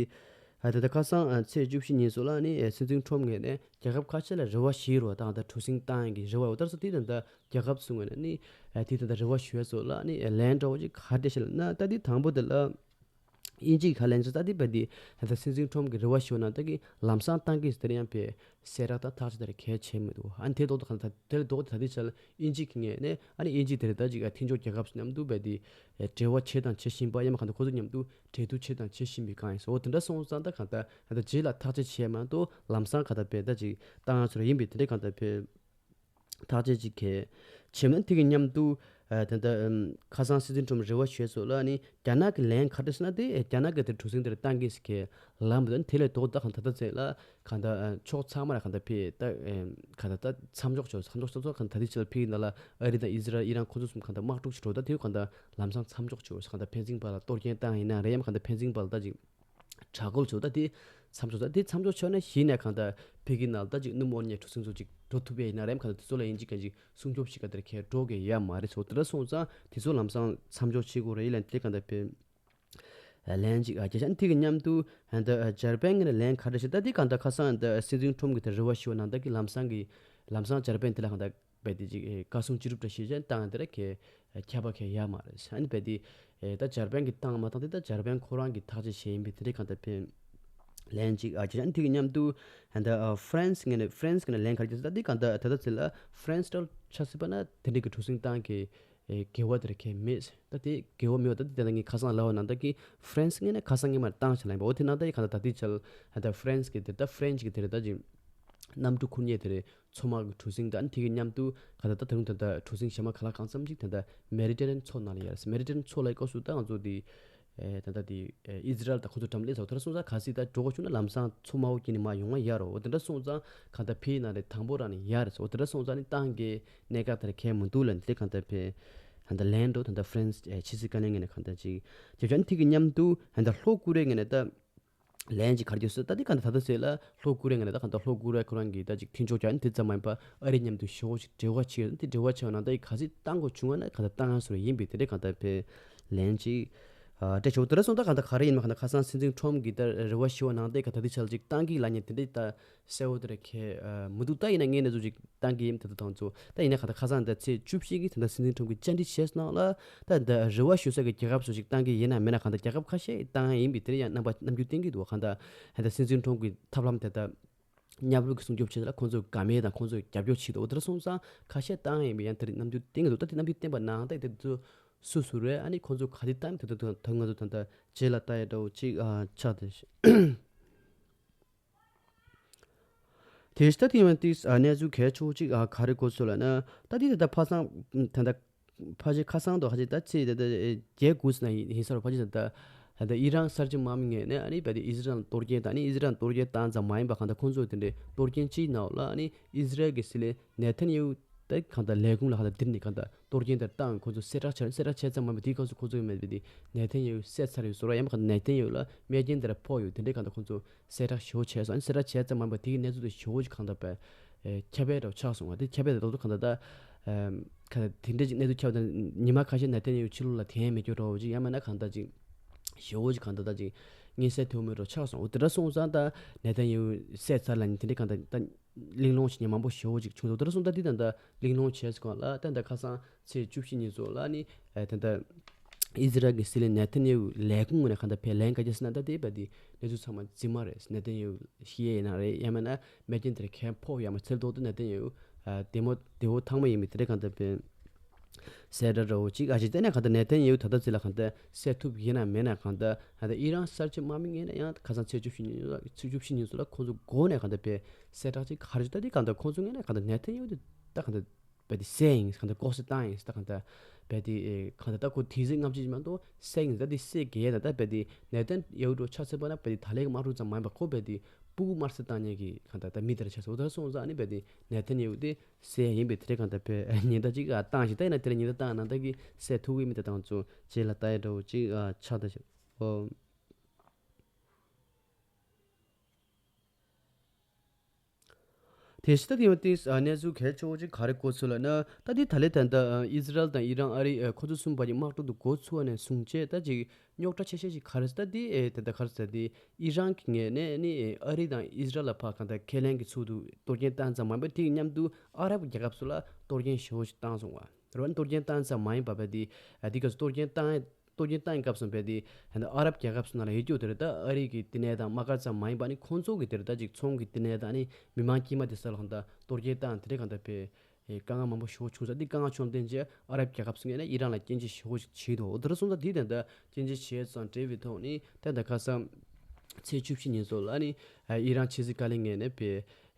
ཨ་ད་ད་ཁ་སང་ཨ་ཚེས་བཅུ་བཞི་ཉིན་སོགས་ལ་ནི་ཨེ་སྲིད་འཛིན་ཁྲོམ་ངོས་ནས་རྒྱལ་ཁབ་ཁ་ཤས་ལ་རེ་བ་ཞིག་རོ་དང་ད་གྲུ་གཟིངས་བཏང་ཡིན་གྱི་རེ་བ་ཡོད། ད་སོ་དེ་ད་ད་རྒྱལ་ཁབ་སུ་ངོས་ནས་ནི་ཨེ་དེ་ད་ད་རེ་བ་ཞུ་ཡ་སོགས་ལ་ནི་ཨེ་ལན་འདྲ་བོ་ཅིག་ག་རེ་བཤད་ལབ་ན། ད་དེ་དང་པོ་དེ་ལ་དབྱིན་ཇིའི་ཁ་ལན་ཚོ་ད་དེ་བས་དེ་ད་ད་སྲིད་འཛིན་ཁྲོམ་གྱི་རེ་བ་ཞུ་ན་ད་གི་ལམ་སང་བཏང་གི་ཟེར་ཡང་བས་གསལ་བསྒྲགས་དང་ཐག་གཅོད་དེར་གལ་ཆེ་མི་འདུག་ཨ་ནི་དེ་ལྡོག་ཏུ་གང་ལྟར་དེ་ལ་ལྡོག་ཏུ་ད་ལྟའི་ཆར་དབྱིན་ཇི་གི་ངོས་ནས་ཨ་ནི་དབྱིན་ཇི་དེ་རེད་ད་ཅིག་ཨ་མཐུན་ཕྱོགས་རྒྱལ་ཁབ་མཉམ་དུ་བས་དེ་འབྲེལ་བ་བྱེད་དང་བྱེད་བཞིན་པ་ཡང་མ་གང་ལྟར་ཁོ་ཚོ་མཉམ་དུ་འབྲེལ་གཏུག་བྱེད་དང་བྱེད་བཞིན་པའི་སྒང་ཡིན་སོ། འོ་དེ་འདྲ་སོང་ཙང་ད་གང་ལྟར་ད་ལྟ་རྗེས་ལ་ཐག་གཅོད་བྱས་མ་གཏོགས་ལམ་སང་གང་ལྟར་བས་ད་ཅིག་བཏང་ཚོར་ཡིན་པས་དེ་འདྲ་གང་ལྟར་བས་ཐག་གཅོད་ཅིག་གལ་ཆེ་མིན་དེ་གི་མཉམ་དུ་ཨ་ད་ལྟ་ཨམ་ཁ་སང་སྲིད་འཛིན་ཁྲོམ་རེ་བ་ཞུས་སོགས་ལ་ནི་རྒྱ་ནག་གི་ལན་ག་འདྲ་ཟེར་ན་དེ་རྒྱ་ནག་གི་དེ་གྲུ་གཟིངས་དེར་བཏང་གི་ཟེར་གི་ལམ་དུ་དེ་ལས་ལྡོག་ད་གང་ད་ལྟ་ཚེ་ལ་གང་ད་ཨ་ཕྱོགས་ཚང་མ་ལ་གང་ད་ཕི་ད་ཨེ་གང་ད་ད་མཚམས་འཇོག་ཆོག་མཚམས་འཇོག་ཆོག་གང་ད་དེ་ཕྱི་ལ་ཕི་ཡིན་ན་ལ་ཨ་རི་དང་ཨི་ཟི་རལ་ཨི་རན་ཁོ་ཚོ་གསུམ་གང་ད་དམག་འཁྲུག་ཆེ་འགྲོ་ད་དེ་གང་ད་ལམ་སང་མཚམས་འཇོག་ཆོག་གང་ད་ཕན་ཚུན་བར་ལ་གཏོར་སྐྱོན་བཏང་ཡིན་ན་རེད་ཡམ་གང་ད་ཕན་ཚུན་བར་ལ་ད་ཅིག་དྲག་རྒོལ་བྱུང་། ད་དེ་མཚམས་འཇོག་ད་དེ་མཚམས་འཇོག་བྱས་ན་གཞི་ནས་གང་ལྟར་ཕ་གི་ནང་ལ་ད་ཅིག་སྣུམ་དབོར་མཁན་གྲུ་གཟིངས་ཚོ་ཅིག་འགྲོ་ཐུབ་ཡས་ཡིན་ན་རེམ་གང་ལྟར་དེ་ཚོ་ལ་ཡིན་གཅིག་གང་ཅིག་སྲུང་སྐྱོབ་བྱེད་ག་དེར་ཁྱེད་འགྲོ་གི་ཡ་མ་རེད་ཚོ། དེ་འདྲ་སོང་ཙང་དེ་ཚོ་ལམ་སང་མཚམས་འཇོག་བྱེད་དགོས་རེད་ཡིན་ལན་དེ་གང་ལྟར་ཕེ་ལན་ཅིག་ཨ་རྒྱ་ཆ་དེ་གི་མཉམ་དུ་ཨ་ད་འཇར་པན་གི་ནས་ལན་ག་འདྲ་ཞིག་ད་དེ་གང་ལྟར་ཁ་སང་ད་སྲིད་འཛིན་ཁྲོམ་གི་དེ་རེ་བ་ཞུ་བ་ནང་ད་གི་ལམ་སང་གི་ལམ་སང་འཇར་པན་དེ་ལ་གང་ལྟར་བས་དེ་ཅིག་ཨེ་བཀའ་གསུང་ཅི་རུབ་འདྲ་ཞིག་ཅན་བཏང་དེ་ར་ཁེ་ ཁྱབ་པ་ཁས་ཡ་མ་རེད། ཨ་ནི་བས་དེ་ད་འཇར་པན་གྱི་ཏང་མ་བཏང་དེ་ད་འཇར་པན་ཁོ་རང་གི་ཐག་གཅོད་བྱས་ཡིན་པས་དེ་འདྲའི་གང་ལྟར་ཕན་ལན་གཅིག་ཨ་ཅེ་ཨ་ནི་དེ་གི་མཉམ་དུ་ཨ་ད་ཧྥ་རན་སི་ངོས་ནས་ཧྥ་རན་སི་ངོས་ནས་ལན་ག་རེ་བརྒྱབ་ཟེར་ད་དེ་གང་ལྟར་ད་ལྟ་ཚེ་ལ་ཧྥ་རན་སི་ལ་ཆ་སྲིད་པ་ན་དེ་འདྲའི་གི་གྲུ་གཟིངས་ཏང་གི་ཨེ་འགལ་བ་དེར་ཁས་མེད། ད་དེ་འགལ་བ་མེད་པ་ད་དེ་དེ་ན་ངས་ཁ་སང་ལབ་པ་ནང་ལྟར་གྱི་ཧྥ་རན་སི་ངོས་ནས་ཁ་སང་ངས་མར་བཏང་བྱས་ལ་ཡིན་པ། འོ་དེ་ནང་ལྟར་ཡི་ག་ད་ད་དེ་ཆལ་ད་ཧྥ་རན་སི་གི་དེ་ད་ཧྥ་རན་སི་གི་དེ་རེད་ད་ཅིག་གནམ་གྲུ་ཁུར་མཁན་དེ་རེད། མཚོ་དམག་གི་གྲུ་གཟིངས་ད་ཨ་ནི་དེ་གི་མཉམ་དུ་ག་ད་ད་ད་རུང་ད་ད་གྲུ་གཟིངས་གཞན་མ་ག་ལ་གང་འཚམ་ཅིག་ད་ད་མེ་ཌི་ཊེ་རེ་ནི་ཡན་མཚོ་ནང་ལ་ཡར་སི་མེ་ཌི་ཊེ་རེ་ནི་ཡན་མཚོ་ལ་ཡི་སྐབས་སུ་ད་ང་ཚོ་དེ་ཨེ་ད་ད་དེ་ཨེ་ཨི་ཟི་རལ་ད་ཁོ་ཚོ་འགྲམ་སླེབས་ཚར་དེ་འདྲ་སོང་ཙང་གལ་སྲིད་ད་འགྲོ་དགོས་བྱུང་ན་ལམ་སང་མཚོ་དམར་པོ་བརྒྱུད་ནས་མར་ཡོང་ང་ཡ་རོ། འོ་དེ་འདྲ་སོང་ཙང་ག་ད་ཕའི་ནང་ལས་དང་པོ་རང་ནས་ཡར་སོ། འོ་དེ་འདྲ་སོང་ཙང་ནི་ཏང་གི་གནད་འགག་དེར་ཁས་མི་འདུག་ལ་འདི་གང་ལྟར་ཕེ་ཧན་ད་ལན་འགྲོ་ད་ལྟ་ཧྥ་རན་སི་ཨེ་ཕྱི་སྲིད་བཀའ་བློན་ངོས་ནས་གང་ལྟར་ཅིག་རྒྱབ་ཆ་ནི་དེ་གི་མཉམ་དུ་ཧན་ད་ལྷོ་ཀོ་རི་ཡ་ངོས་ནས་ད་ལན་ཅིག་ག་རེ་རྒྱབ་སྲིད་ད་དེ་གང་ལྟར་ད་ལྟ་ཟེར་ལ་ལྷོ་ཀོ་རི་ཡ་ངོས་ནས་ད་གང་ལྟར་ལྷོ་ཀོ་རི་ཡ་ཁོ་རང་གི་ད་ཅིག་མཐུན་ཕྱོགས་ཀྱང་དེ་ཙམ་མ་ཡིན་པ་ཨ་རི་མཉམ་དུ་ཞོག་ཅིག་འབྲེལ་བ་ཆེ་ཡོད་དེ་འབྲེལ་བ་ཆེ་བ་ནང་ད་ཡི་ག་ཚིག་བཏང་དགོས་བྱུང་བ་ན་གང་ལྟར་བཏང་ཡ་སོ་རེ་ཡིན་པས་དེ་འདྲའི་གང་ལྟར་ཕེ་ལན་ཅིག་ཨ་སྤྲད་ཆོག་དེ་འདྲ་སོང་ད་གང་ལྟར་ག་རེ་ཡིན་མ་གང་ལྟར་ཁ་སང་སྲིད་འཛིན་ཁྲོམ་གི་ད་རེ་བ་ཞུ་བ་ནང་ད་གང་ལྟར་དེ་ཆ་ལ་ཅིག་བཏང་གི་ལ་ཉེ་དེ་འདྲའི་ད་གསལ་བོ་དེ་རེ་ཁེ་མི་འདུག་ད་ཡིན་ན་ངས་ནས་ཚོ་ཅིག་བཏང་གི་ཡིན་ད་ད་དང་ཚོ་ད་ཡིན་ན་ག་ད་ཁ་སང་ད་ཚེས་བཅུ་བཞི་གི་ད་ད་སྲིད་འཛིན་ཁྲོམ་གི་བཅར་འདྲི་བྱས་སོང་ལ་ད་ད་རེ་བ་ཞུ་ས་གི་རྒྱལ་ཁབ་ཚོ་ཅིག་བཏང་གི་ཡིན་ན་མེད་ན་ག་ད་རྒྱལ་ཁབ་ཁ་ཤས་བཏང་ཡིན་པའི་དེ་ཡང་རྣམ་པ་རྣམ་འགྱུར་བསྟན་གི་འདུག་ག་ད་ད་སྲིད་འཛིན་ཁྲོམ་གི་ཐབས་ལམ་དེ་ད་མཉམ་རུབ་ཀྱི་སྲུང་སྐྱོབ་བྱེད་ལ་ཁོང་ཚོས་དགའ་མེད་དང་ཁོང་ཚོས་རྒྱབ་སྐྱོར་བྱེད་དོ་དེ་སོང་ཙང་ཁ་ཤས་བཏང་ཡིན་པའི་ཡང་དེ་རིང་རྣམ་འགྱུར་བསྟན་གི་འདུག་ད་དེ་རྣམ་འགྱུར་བསྟན་པ་ནང་ད་དེ་ཚོ་སུ་སུ་རེད། ཨ་ནི་ཁོང་ཚོ་ག་དེ་བཏང་དེ་ད་ད་ང་ཚོ་ད་ད་རྗེས་ལ་ལྟ་ཡ་འདྲ་བོ་ཅིག་ཨ་ཆགས་དེ། དེ་ལྟ་དེ་ཡང་ཏིས་ཨ་གནས་ཚུལ་གལ་ཆེ་བོ་ཅིག་ཨ་ག་རེ་གོ་ཚོད་ལ་ན་ད་དེ་ད་ད་ཕ་སང་ད་ད་ཕ་ཆེ་ཁ་སང་དུ་ཧ་ཅེ་ད་ཚེ་ད་ད་རྒྱལ་དགུ་ཟིན་ན་ཡིན་ས་རུ་ཕ་ཆེ་ད་ད་ད་ཨི་རན་གསར་བརྗེ་དམག་མི་ངོས་ནས་ཨ་ནི་བས་དེ་ཨི་ཟི་རལ་གཏོར་སྐྱོན་དང་ཨ་ནི་ཨི་ཟི་རལ་གཏོར་སྐྱོན་བཏང་ཙམ་མ་ཡིན་པ་གང་ལྟར་ཁོང་ཚོ་དེ་འདྲའི་གཏོར་སྐྱོན་ཅིག་ནང་ལ་ཨ་ནི་ཨི་ཟི་རལ་གྱི་སྲིད་བློན་ནེ་ཐན་ཡེ་ཧུ་ད་གང་ལྟར་ལས་ཁུངས་ལ་གང་ལྟར་དེ་ནས་གང་ལྟར་གཏོར་སྐྱོན་དེར་བཏང་ཁོང་ཚོ་གསལ་བསྒྲགས་བྱས་གསལ་བསྒྲགས་བྱས་ཙམ་མ་ཡིན་པ་དེའི་སྐབས་སུ་ཁོང་ཚོ་ཡང་མེད་པ་དེ་ནེ་ཐན་ཡེ་ཧུ་བསད་ཚར་ཡོད་ཟོ་ར་ཡང་མ་གང་ནེ་ཐན་ཡེ་ཧུ་ལ་རྨས་སྐྱོན་དེ་འདྲ་ཕོག་ཡོད། དེ་འདྲའི་གང་ལྟར་ཁོང་ཚོ་གསལ་བསྒྲགས་ཞེ་པོ་བྱས་སོང་། ཨ་ནི་གསལ་བསྒྲགས་བྱས་ཙམ་མ་ཡིན་པ་དེ་གི་གནས་ཚུལ་དེ་ཞེ་པོ་ཅིག་གང་ལྟར་པས་ཨེ་ཁྱབ་སྤེལ་འདྲ་བོ་ཆགས་སོང་བ། དེ་ཁྱབ་སྤེལ་དེ་ཏོག་ཏོག་གང་ལྟར་ད་ཨེམ་གང་ལྟར་དེ་འདྲ་ཅིག་གནས་ཚུལ་ཁྱབ་སྟེ་ཉི་མ་ཁ་ཤས་ནེ་ཐན་ཡེ་ཧུ་ཕྱི་ལོགས་ལ་དེ་ཡང་མེད་སྐྱོ་འདྲ་བོ་ཅིག་ཡང་མིན་ན་གང་ལྟར་ཅིག་ཞེ་པོ་ཅིག་གང་ལྟར་ད་ཅིག་མངོན་གསལ་དོད་མོ་འདྲ་བོ་ཆགས་སོང་། འོ་དེ་འདྲ་སོང་ཙང་ད་ནེ་ཐན་ཡེ་ཧུ་བསད་ཚར་ལ་ནི་དེ་འདྲའི་གང་ལྟར་ད་གླེང་སློང་བྱེད་མཁན་མང་པོ་ཞེ་པོ་ཅིག་བྱུང་འདུག་དེ་འདྲ་སོང་ཙང་འདི་ད་ལྟ་གླེང་སློང་བྱས་སོང་ལ་ད་ལྟ་ཁ་སང་ཚེས་བཅུ་བཞི་ཉིན་ཚོ་ལ་ནི་ཨེ་ད་ལྟ་ཨི་ཟི་རལ་གྱི་སྲིད་བློན་ནེ་ཐན་ཡེ་ཧུ་ལས་ཁུངས་ངོས་ནས་གང་ལྟར་ཕེ་ལན་ག་རྒྱ་སྲིད་ན་ད་དེ་བས་དེ་གནས་ཚུལ་ཚང་མ་རྫུན་མ་རེད། ནེ་ཐན་ཡེ་ཧུ་ཤི་ཡས་ཡིན་ན་རེད། ཡང་མིན་ན་རྨས་སྐྱོན་དེར་གན་ཕོག་ཡོད་མ་རེད། ཚེ་ཐོག་ཏུ་ནེ་ཐན་ཡེ་ཧུ་ཨ་བདེ་མོ་བདེ་བོ་ཐང་མོ་ཡིན་མིན་དེ་འདྲ་གང་ལྟར་ཕེ་གསལ་བསྒྲགས་འདྲ་བོ་ཅིག་ཨ་ཅིག་བལྟས་ན་གང་ལྟར་ནེ་ཐན་ཡེ་ཧུ་ད་ལྟ་ཚེ་ལ་གང་ལྟར་བསད་ཐུབ་ཡིན་ན་མེད་ན་གང་ལྟར་ད་ལྟ་ཨི་རན་གསར་བརྗེ་དམག་མི་ངོས་ནས་ཡང་ཁ་སང་ཚེས་བཅུ་བཞི་ཉིན་ཚེས་བཅུ་བཞི་ཉིན་ཚོ་ལ་ཁོང་ཚོ་མགོ་ནས་གང་ལྟར་པའི་གསལ་བསྒྲགས་ཅིག་ག་རེ་ཅིག་ད་དེ་གང་ལྟར་ཁོང་ཚོ་ངོས་ནས་གང་ལྟར་ནེ་ཐན་ཡེ་ཧུ་དེ་ད་གང་ལྟར་བས་དེ་བསད་ཡིན་གང་ལྟར་ལྐོག་བསད་བཏང་ཡིན་ད་གང་ལྟར་བས་དེ་ཨེ་གང་ལྟར་ད་ཁོ་དེ་ཟིག་རྔམ་བརྗིད་མ་གཏོགས་བསད་ཡིན་ད་དེ་བསད་དགོས་ཡ་ད་ད་བས་དེ་ནེ་ཐན་ཡེ་ཧུ་འདྲ་ཆ་ཚང་པ་ན་བས་དེ་ད་ལས་ཀྱི་དམག་འཁྲུག་ཙམ་མ་ཡིན་པ་ཁོ་བས་དེ་སྤུ་གུ་དམར་གསོད་བཏང་མཁན་གྱི་གང་ལྟར་ད་མི་དེ་ར་ཆགས་སོང་། ད་སོང་ཙང་ཨ་ནི་བས་དེ་ནེ་ཐན་ཡེ་ཧུ་དེ་བསད་ཡིན་པའི་དེ་འདྲ་གང་ལྟར་བས་ཉེན་བརྡ་ཅིག་བཏང་ཞིག་ད་ཡིན་ན་དེ་ལ་ཉེན་བརྡ་བཏང་ན་ད་གི་བསད་ཐུབ་ཀྱི་མི་དེ་དང་ཚོ་རྗེས་ལ་ལྟ་ཡ་འདྲ་བོ་ཅིག་ཆགས་ད་ཞིག་ཨོ། དེ་ཕྱི་ད་དེ་ཡང་ཏིས་གནས་ཚུལ་གལ་ཆེ་བོ་ཅིག་ག་རེ་གོ་ཚུལ་ལ་ན་ད་དེ་ད་ལེ་ད་ལྟ་ཨི་ཟི་རལ་དང་ཨི་རན་ཨ་རི་ཁོ་ཚོ་གསུམ་བར་གྱི་དམག་འཁྲུག་ཏུ་འགོ་ཚུགས་པ་ནས་བཟུང་བྱས་ད་ཅིག་རྙོག་དྲ་ཆེ་ཤོས་ཤིག་ག་རེ་ཟེར་ད་དེ་ཨེ་ད་ལྟ་ག་རེ་ཟེར་དེ་ཨི་རན་གྱི་ངོས་ནས་ནི་ཨ་རི་དང་ཨི་ཟི་རལ་ལ་ཕར་གང་ལྟར་ཁས་ལེན་གྱི་ཚུལ་དུ་གཏོར་སྐྱོན་བཏང་ཙམ་མ་ཡིན་པར་དེ་གི་མཉམ་དུ་ཨ་རབ་རྒྱལ་ཁབ་ཚོ་ལ་གཏོར་སྐྱོན་ཞེ་པོ་ཞིག་བཏང་སོང་བ་རེད་བ། གཏོར་སྐྱོན་བཏང་ཙམ་མ་ཡིན་པར་བས་དེ་ཨ་དེ་ག་ཚོ་གཏོར་སྐྱོན་བཏང་གཏོར་སྐྱོན་བཏང་ཡིན་སྐབས་སུ་བས་དེ་ཨ་ནི་ཨ་རབ་རྒྱལ་ཁབ་ཚོ་ནང་ལ་ཡོད་རྒྱུ་དེ་རེད། ད་ཨ་རི་གི་བསྟི་གནས་དང་དམག་སྒར་ཙམ་མ་ཡིན་པ་ནི་ཁོང་ཚོ་གི་དེ་རེད། ད་ཅིག་ཚོང་གི་བསྟི་གནས་དང་ནི་མི་མང་དཀྱུས་མ་དེ་ས་ལ་གང་ལྟར་གཏོར་སྐྱོན་བཏང་དེ་རེད་གང་ལྟར་བས། ཨེ་དཀའ་ངལ་མང་པོ་ཞེ་པོ་བྱུང་ས་འདི་དཀའ་ངལ་བྱུང་བསྟན་རྗེས་ཨ་རབ་རྒྱལ་ཁབ་ཚོ་ངོས་ནས་ཨི་རན་ལ་སྐྱོན་བརྗོད་ཞེ་པོ་ཞིག་བྱས་འདུག་འོ་དེ་འདྲ་སོང་ཙང་དེའི་དོན་དུ་སྐྱོན་བརྗོད་བྱས་ཙང་འབྲེལ་བའི་ཐོག་ནས་ད་ལྟ་ཁ་སང་ཚེས་བཅུ་བཞི་ཉིན་སོགས་ལ་ནི་ཨེ་ཨི་རན་ཕྱི་སྲིད་བཀའ་བློན་ངོས་ནས་པའི་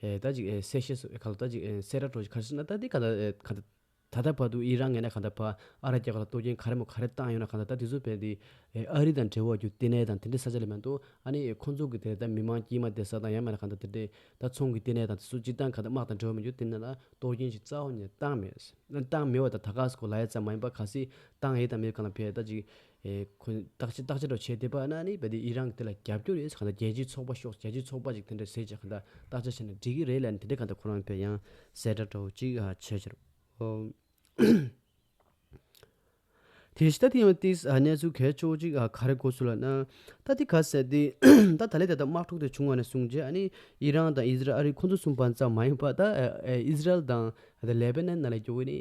ཨེ་ད་ཅིག་ཨེ་གསལ་བཤད་སོགས་ག་ལ་ད་ཅིག་ཨེ་གསལ་བསྒྲགས་འགྲོ་ཞིག་ག་རེ་ཟེར་ན་ད་འདི་ག་ད་ཨེ་ག་ད་ད་ལྟ་བར་དུ་ཨི་རན་ངོས་ནས་ག་ད་ཕར་ཨ་རབ་རྒྱལ་ཁབ་ལ་གཏོར་སྐྱོན་ག་རེ་མོ་ག་རེ་བཏང་ཡོད་ན་ག་ད་ད་དེ་ཚོ་བས་དེ་ཨེ་ཨ་རི་དང་འབྲེལ་བ་རྒྱུ་བསྟི་གནས་དང་དེ་འདྲའི་ས་ཆ་ལ་མ་གཏོགས་ཨ་ནི་ཁོང་ཚོ་གི་དེ་ད་མི་མང་དཀྱུས་མ་བསྡད་ས་དང་ཡང་མིན་ན་ག་ད་དེ་འདྲའི་ད་ཚོང་གི་བསྟི་གནས་དང་དེ་ཚོ་སྤྱིར་བཏང་ག་ད་དམག་དང་འབྲེལ་བ་མེད་རྒྱུ་དེ་ནང་ལ་གཏོར་སྐྱོན་ཞིག་རྩ་བ་ནས་བཏང་མེད། བཏང་མེད་པ་ད་ད་ག་སེ་གོ་ལ་ཡ་ཙམ་མ་ཡིན་པ་ག་སེ་བཏང་ཡོད་དང་མེད་གང་ལ་ཕེ་ད་ཅིག་ཨེ་ཁོ་བརྟག་དཔྱད་བརྟག་དཔྱད་འདྲ་བྱས་བསྡད་པ་ན་ནི་བས་དེ་ཨི་རན་གི་དེ་ལ་རྒྱབ་སྐྱོར་ཡོད་ས་ག་ད་རྒྱལ་སྤྱིའི་ཚོགས་པ་ཤོག་རྒྱལ་སྤྱིའི་ཚོགས་པ་ཅིག་དེ་འདྲ་ཟེར་ཅིག་ག་ད་བརྟག་དཔྱད་བྱས་ན་འགྲིག་གི་རེད་ལབ་ནས་དེ་འདྲ་ག་ད་ཁོ་རང་ཕེ་ཡང་གསལ་བསྒྲགས་འདྲ་བོ་ཅིག་ཨ་བྱས་ཕྱིར། ཨོ། དེ་བཞིན་ད་དེ་ཡང་ཏིས་ཨ་གནས་ཚུལ་གལ་ཆེ་བོ་ཅིག་ཨ་ག་རེ་གོ་ཚུལ་ལབ་ན། ད་དེ་ག་ཟེར་དེ་ད་ད་ལས་ད་ལྟ་དམག་འཁྲུག་དེ་བྱུང་བ་ནས་བཟུང་རྗེས་ཨ་ནི་ཨི་རན་དང་ཨི་ཟི་རལ་ཨ་རི་ཁོ་ཚོ་གསུམ་པ་ཙམ་མ་ཡིན་པ་ད་ཨ་ཨི་ཟི་རལ་དང་ད་ལེ་བྷ་ནན་ནང་ལ་ཡོད་ནི་